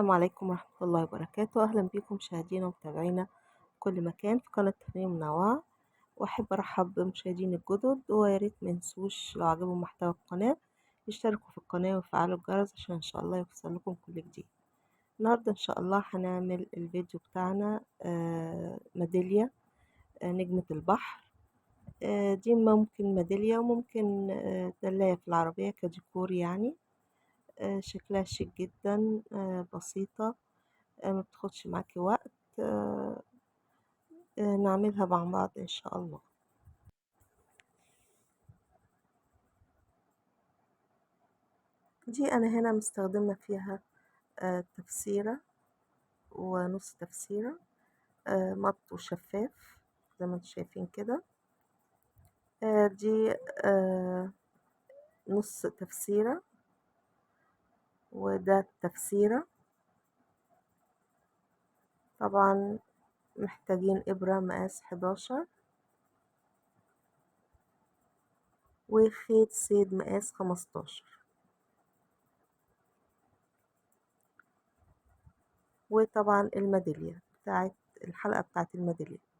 السلام عليكم ورحمة الله وبركاته. أهلا بكم مشاهدينا ومتابعينا في كل مكان في قناة تهنئة منوعة، وأحب أرحب بمشاهدين الجدد، ويا ريت ما ينسوش لو عجبهم محتوى القناة يشتركوا في القناة ويفعلوا الجرس عشان إن شاء الله يوصل لكم كل جديد. النهاردة إن شاء الله هنعمل الفيديو بتاعنا ميدالية نجمة البحر. دي ممكن ميدالية وممكن دلاية في العربية كديكور، يعني شكلها شيك جدا، بسيطة، ما بتاخدش معاكي وقت. نعملها مع بعض ان شاء الله. دي انا هنا مستخدمة فيها تفسيرة ونص تفسيرة، مط وشفاف زي ما انتم شايفين كده. دي نص تفسيرة وده تفسيرة. طبعا محتاجين إبرة مقاس 11 وخيط صيد مقاس 15، وطبعا الميدالية بتاعت الحلقة بتاعت الميدالية.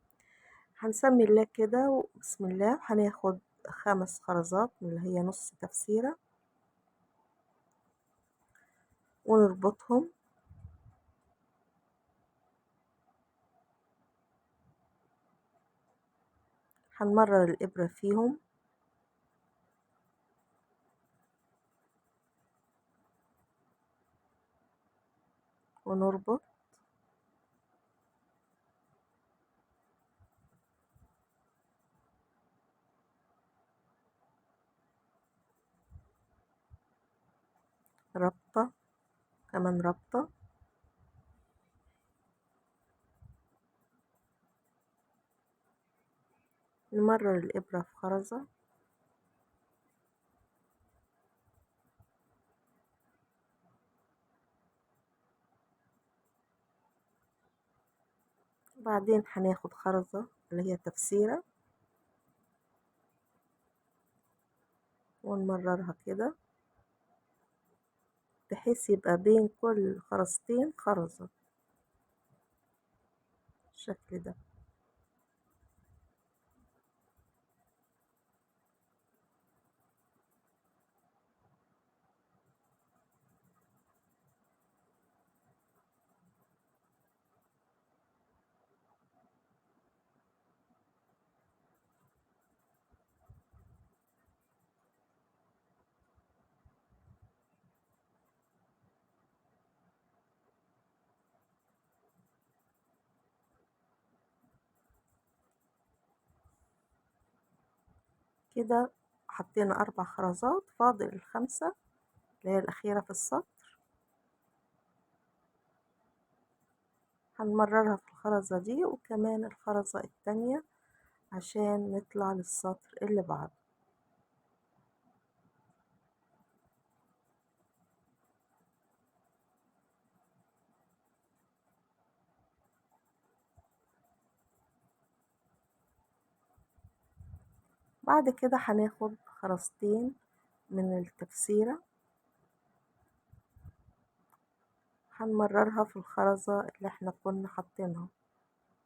هنسمي الله كده وبسم الله. هناخد 5 خرزات من اللي هي نص تفسيرة ونربطهم. هنمرر الإبرة فيهم ونربط. ربطة كمان ربطة، نمرر الإبرة في خرزة بعدين هناخد خرزة اللي هي تفسيرة ونمررها كده بحيث يبقى بين كل خرزتين خرزة بالشكل ده. كده حطينا 4 خرزات، فاضل ال5 اللي هي الأخيرة في السطر. هنمررها في الخرزة دي وكمان الخرزة التانية عشان نطلع للسطر اللي بعده. بعد كده هناخد خرزتين من التفسيرة هنمررها في الخرزة اللي احنا كنا حاطينها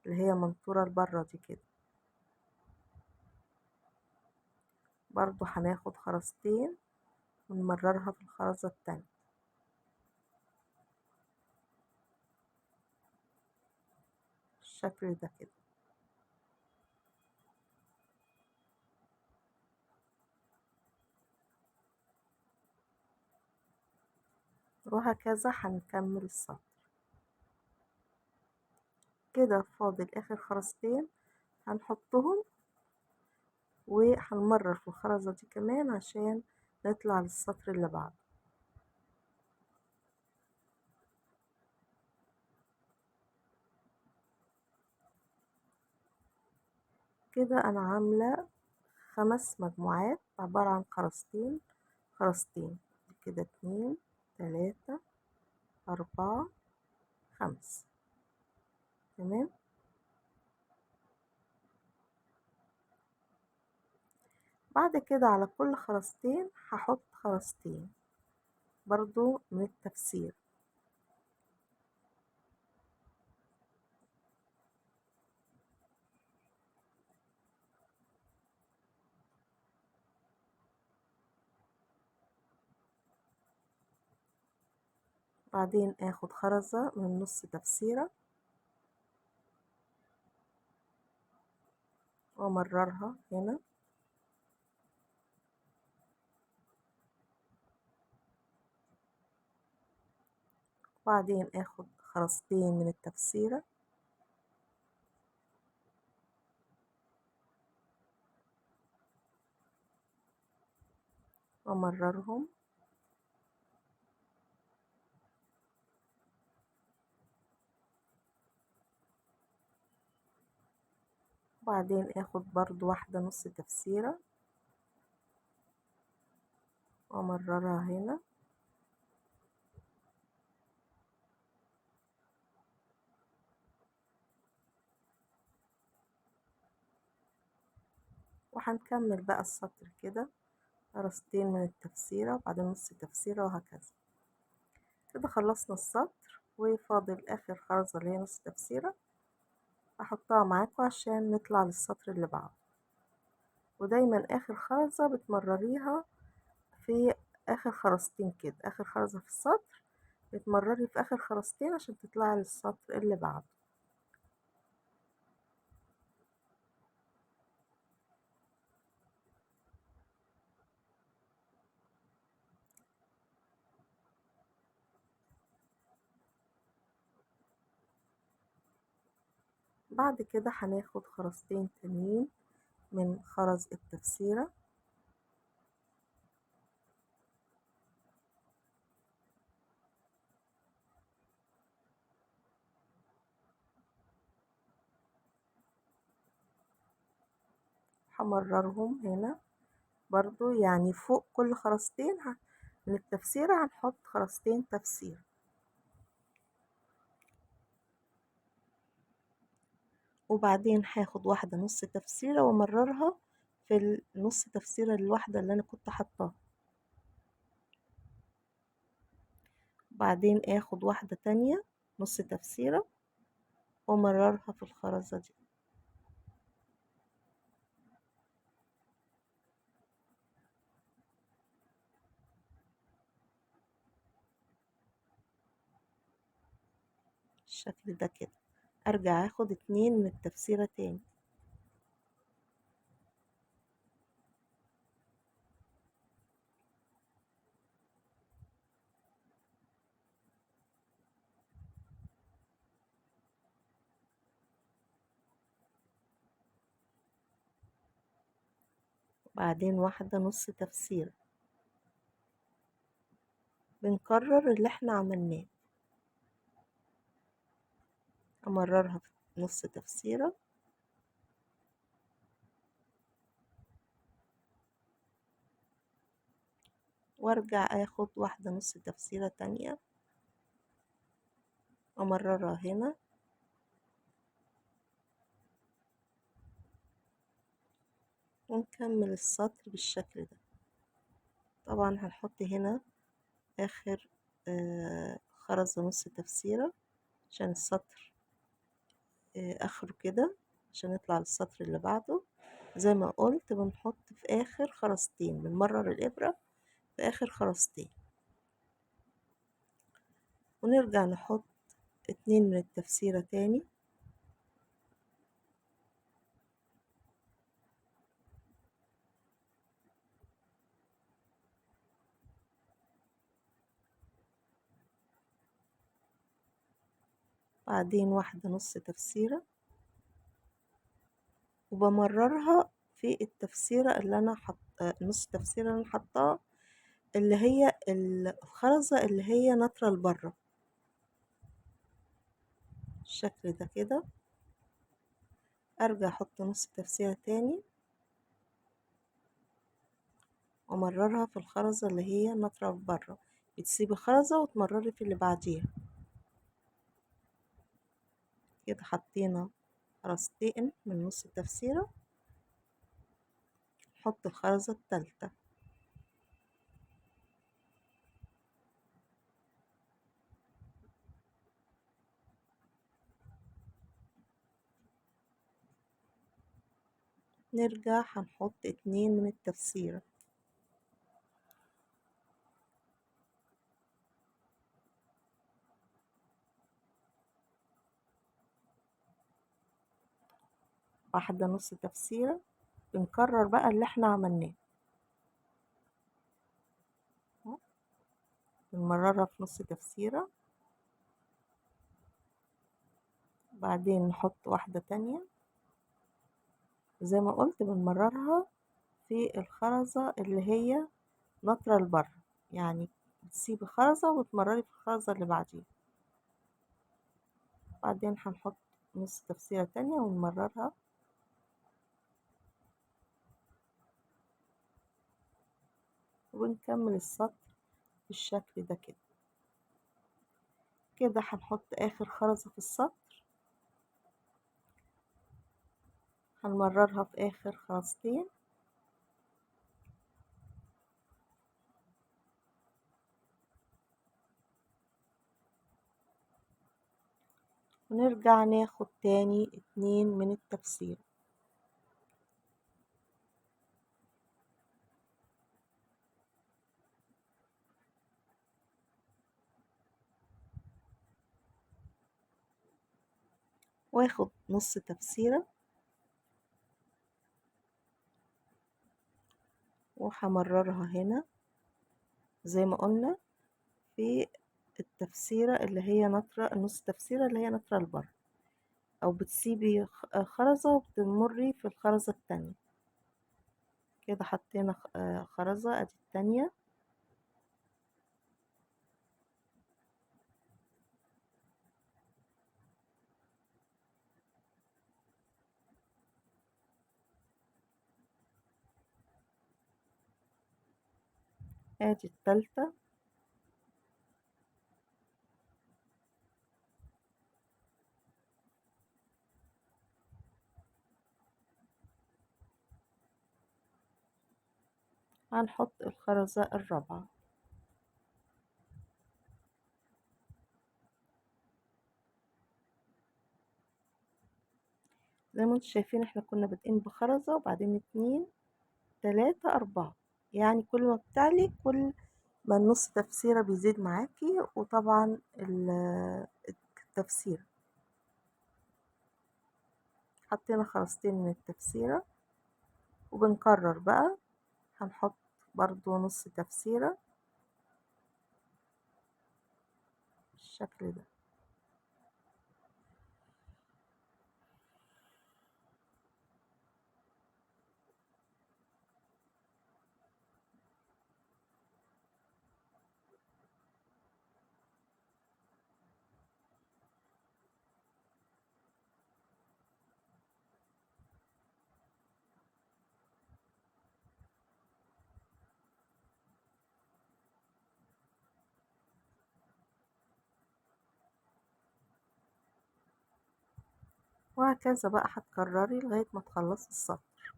اللي هي منطورة لبره دي كده. برضو هناخد خرزتين ونمررها في الخرزة التانية. بالشكل ده كده. وهكذا هنكمل السطر كده. فاضل اخر خرزتين هنحطهم وهنمرر في الخرزة دي كمان عشان نطلع للسطر اللي بعده. كده انا عاملة 5 مجموعات عبارة عن خرزتين خرزتين كده، 2 3 4 5. تمام. بعد كده على كل خرزتين هحط خرزتين برضو من التفسير. بعدين اخد خرزة من نص تفسيرة وامررها هنا، وبعدين اخد خرزتين من التفسيرة وامررهم، وبعدين اخد برضو واحدة نص تفسيرة وامررها هنا، وهنكمل بقى السطر كده خرزتين من التفسيرة وبعدين نص تفسيرة وهكذا. كده خلصنا السطر، وفاضل اخر خرزة اللي هي نص تفسيرة احطها معاكم عشان نطلع للسطر اللي بعده. ودايما اخر خرزة بتمرريها في اخر خرزتين كده، اخر خرزة في السطر بتمرري في اخر خرزتين عشان تطلعي للسطر اللي بعده. بعد كده هناخد خرزتين تانيين من خرز التفسيرة، همررهم هنا برضو، يعني فوق كل خرزتين من التفسيرة هنحط خرزتين تفسير. وبعدين هاخد واحدة نص تفسيرة وامررها في النص تفسيرة الواحدة اللي انا كنت حطاها، بعدين اخد واحدة تانية نص تفسيرة وامررها في الخرزة دي. بالشكل ده كده. ارجع اخد 2 من التفسيرة تاني، بعدين واحدة نص تفسيرة. بنكرر اللي احنا عملناه، امررها في نص تفسيرة، وارجع اخد واحدة نص تفسيرة تانية امررها هنا، ونكمل السطر بالشكل ده. طبعا هنحط هنا اخر خرزة نص تفسيرة عشان السطر اخره كده، عشان نطلع للسطر اللي بعده. زي ما قلت بنحط في اخر خرزتين، بنمرر الابرة في اخر خرزتين، ونرجع نحط 2 من التفسيرة تاني، بعدين واحدة نص تفسيرة، وبمررها في التفسيرة اللي أنا حط، نص تفسيرة اللي أنا حطاها اللي هي الخرزة اللي هي نطرة لبره بالشكل ده كده. أرجع أحط نص تفسيرة تاني وأمررها في الخرزة اللي هي نطرة لبره، بتسيبي خرزة وتمرري في اللي بعديها كده. حطينا خرزتين من نص التفسيرة، نحط الخرزة التالتة، نرجع هنحط 2 من التفسيرة، واحدة نص تفسيرة. بنكرر بقى اللي احنا عملناه، بنمررها في نص تفسيرة، بعدين نحط واحدة تانية. زي ما قلت بنمررها في الخرزة اللي هي نطرة لبره، يعني بتسيبي خرزة وتمرري في الخرزة اللي بعديها. بعدين هنحط نص تفسيرة تانية ونمررها. وبنكمل السطر بالشكل ده كده. كده هنحط آخر خرزة في السطر، هنمررها في آخر خرزتين. ونرجع ناخد تاني 2 من التفسير. واخد نص تفسيرة وهمررها هنا زي ما قلنا في التفسيرة اللي هي نطرة، النص تفسيرة اللي هي نطرة لبره، أو بتسيبي خرزة وبتمري في الخرزة التانية. كده حطينا خرزة، ادي التانية. ادي التالتة. هنحط الخرزة الرابعة. زي ما انتم شايفين احنا كنا بادئين بخرزة وبعدين 2 3 4، يعني كل ما بتعلي كل ما النص تفسيرة بيزيد معاكي، وطبعا التفسير. حطينا خرزتين من التفسيرة وبنكرر بقى، هنحط برضو نص تفسيرة بالشكل ده. وهكذا بقى هتكرري لغاية ما تخلصي السطر.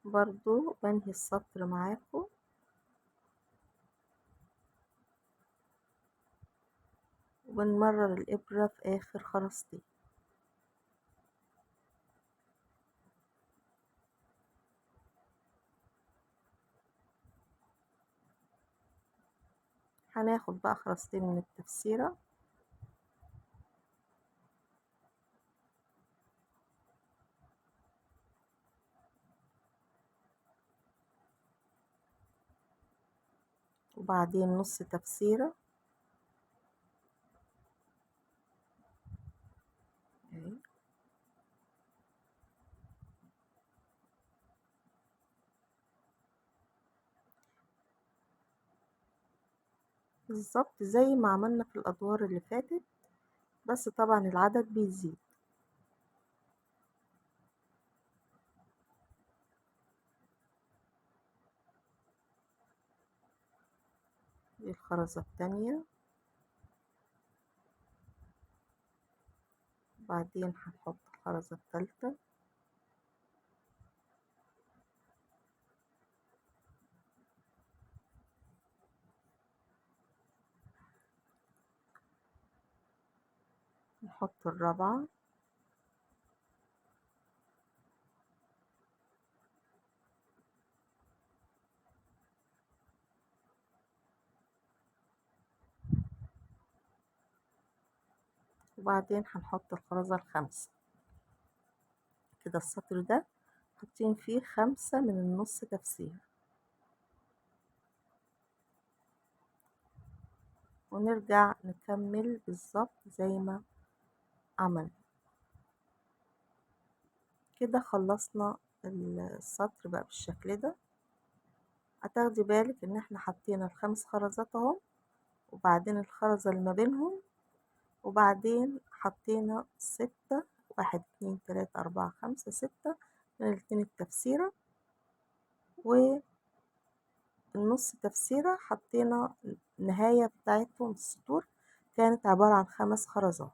برضو بنهي السطر معاكم. وبنمرر الإبرة في آخر خرزتين. هناخد بقى خرزتين من التفسيرة. وبعدين نص تفسيرة. بالظبط زي ما عملنا في الأدوار اللي فاتت، بس طبعا العدد بيزيد. دي الخرزة التانية. بعدين هنحط الخرزة التالتة. نحط الرابعة. وبعدين هنحط الخرزة الخامسة. كده السطر ده حاطين فيه 5 من النص تفسيرة. ونرجع نكمل بالظبط زي ما عملنا. كده خلصنا السطر بقى بالشكل ده. هتاخدي بالك ان احنا حطينا ال5 خرزات اهو، وبعدين الخرزة اللي ما بينهم، وبعدين حطينا 6، 1 2 3 4 5 6 من الاتنين التفسيرة، والنص تفسيرة حطينا النهاية بتاعتهم السطور كانت عبارة عن 5 خرزات.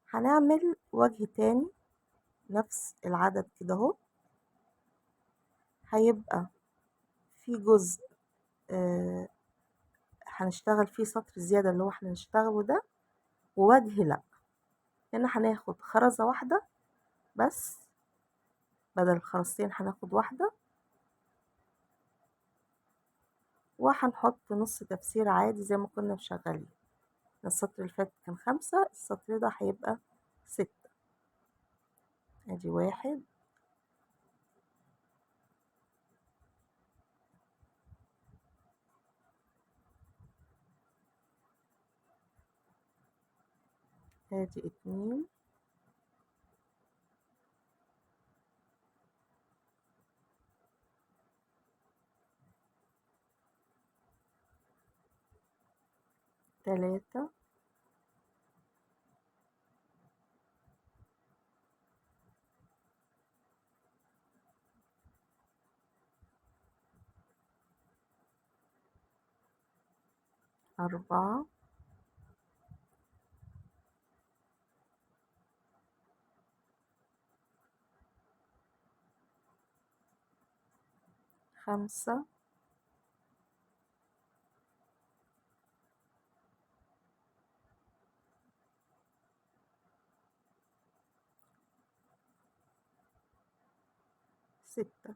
هنعمل وجه تاني نفس العدد كده اهو، هيبقى في جزء هنشتغل فيه سطر زيادة اللي هو احنا هنشتغله ده، ووجه لا. هنا هناخد خرزة واحدة بس، بدل الخرزتين هناخد واحدة، وهنحط نص تفسير عادي زي ما كنا مشغلين. السطر اللي فات كان 5، السطر ده هيبقى 6. ادي 1، ادي 2، 3، 4، 5، 6.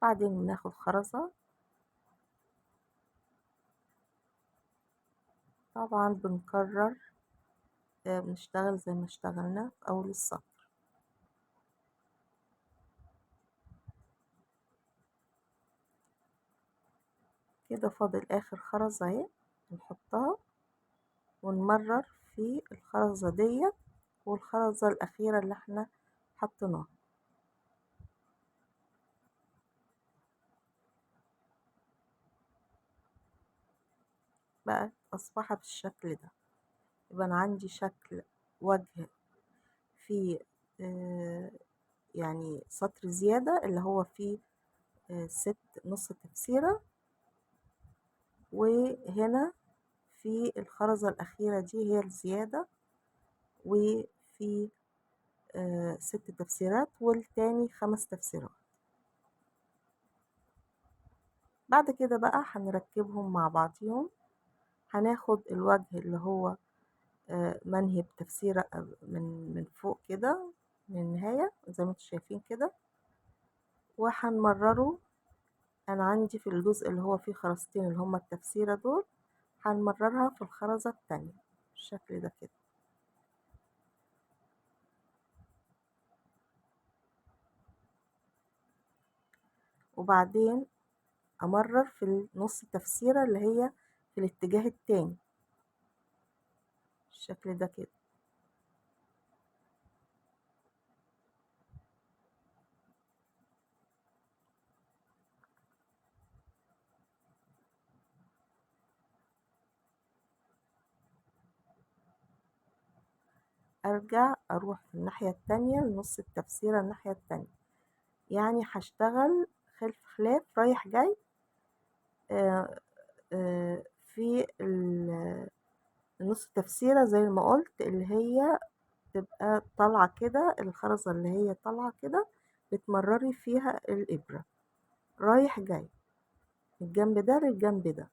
بعدين بناخد خرزة، طبعا بنكرر، بنشتغل زي ما اشتغلنا في أول السطر. كده فاضل آخر خرزة اهي، نحطها ونمرر في الخرزة ديت والخرزة الأخيرة اللي احنا حطيناها. بقت أصبحت بالشكل ده. يبقى أنا عندي شكل وجه في سطر زيادة اللي هو فيه 6 نص تفسيرة، وهنا في الخرزة الأخيرة دي هي الزيادة، وفي 6 تفسيرات، والتاني 5 تفسيرات. بعد كده بقى هنركبهم مع بعضيهم. هناخد الوجه اللي هو منهي بتفسيرة من فوق كده من النهاية زي ما انتم شايفين كده، وهنمرره. أنا عندي في الجزء اللي هو فيه خرزتين اللي هما التفسيرة دول، هنمررها في الخرزة التانية بالشكل ده كده. وبعدين أمرر في النص تفسيرة اللي هي في الاتجاه التاني بالشكل ده كده. أرجع أروح في الناحية التانية لنص التفسيرة الناحية التانية، يعني هشتغل خلف خلاف رايح جاي، في النص التفسيرة زي ما قلت اللي هي تبقى طالعة كده، الخرزة اللي هي طالعة كده بتمرري فيها الإبرة رايح جاي من الجنب ده للجنب ده.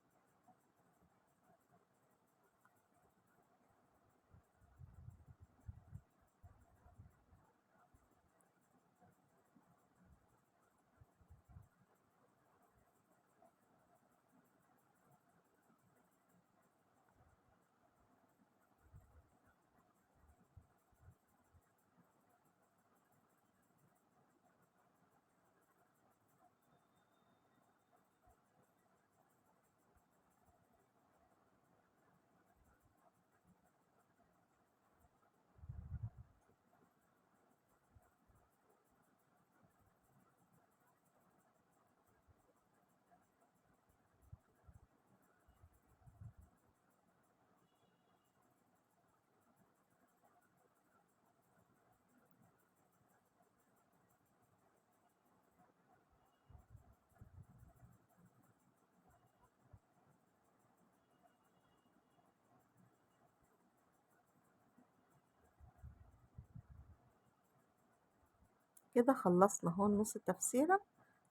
كده خلصنا اهو نص التفسيرة.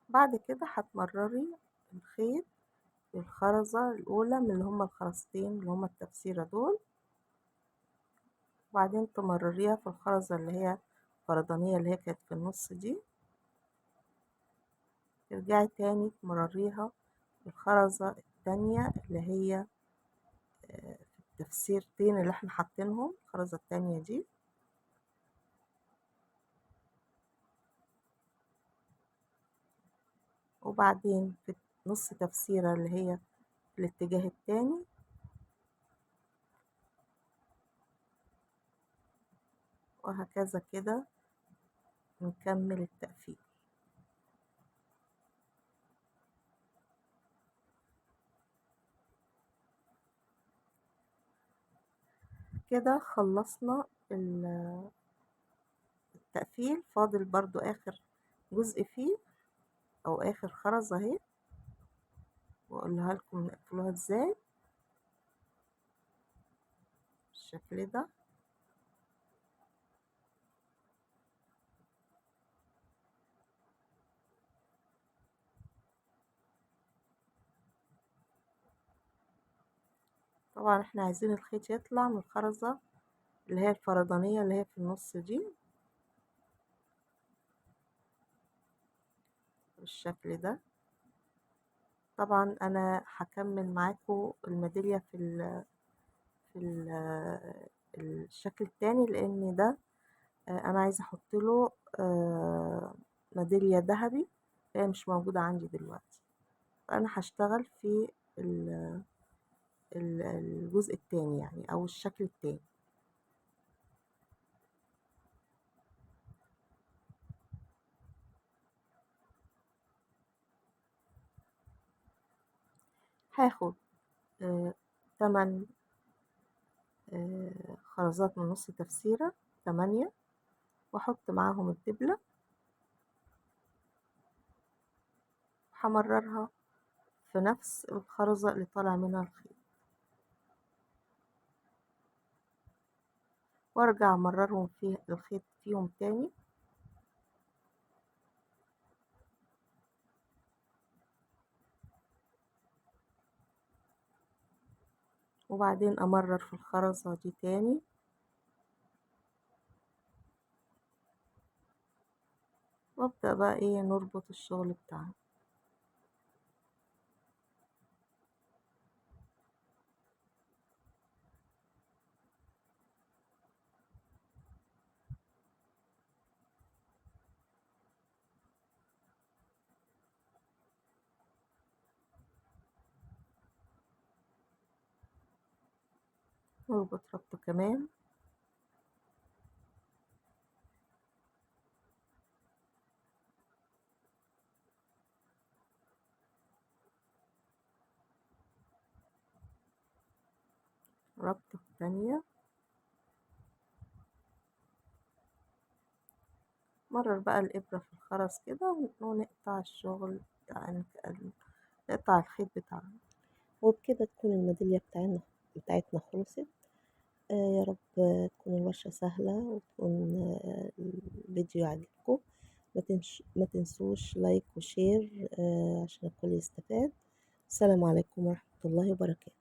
بعد كده هتمرري الخيط بالخرزة الأولى من اللي هما الخرزتين اللي هما التفسيرة دول، وبعدين تمرريها في الخرزة اللي هي الفردانية اللي هي كانت في النص دي. ترجعي تاني تمرريها الخرزة التانية اللي هي في التفسيرتين اللي احنا حاطينهم، الخرزة التانية دي. وبعدين في نص تفسيرة اللي هي في الاتجاه التاني. وهكذا كده نكمل التقفيل. كده خلصنا التقفيل. فاضل برضو آخر جزء فيه أو آخر خرزة اهي، وأقولها لكم نقفلوها ازاي بالشكل ده. طبعا احنا عايزين الخيط يطلع من الخرزة اللي هي الفردانية اللي هي في النص دي بالشكل ده. طبعا انا هكمل معاكم الميدالية في ال الشكل التاني، لان ده انا عايزة احط له ميدالية ذهبي، هي مش موجودة عندي دلوقتي، فانا هشتغل في الجزء التاني يعني او الشكل التاني. هاخد 8 خرزات من نص تفسيرة، 8، واحط معاهم الدبلة، همررها في نفس الخرزة اللي طالع منها الخيط، وارجع امررهم في الخيط فيهم تاني. وبعدين امرر في الخرزة دي تاني، وابدأ بقى نربط الشغل بتاعنا. نربط ربطة كمان، ربطة تانية، مرر بقى الإبرة في الخرز كده ونقطع الشغل بتاع، نقطع الخيط بتاعنا. وبكده تكون الميدالية بتاعتنا خلصت. يا رب تكون الورشة سهلة وتكون الفيديو عجبكم. ما تنسوش like و share عشان الكل يستفاد. السلام عليكم ورحمة الله وبركاته.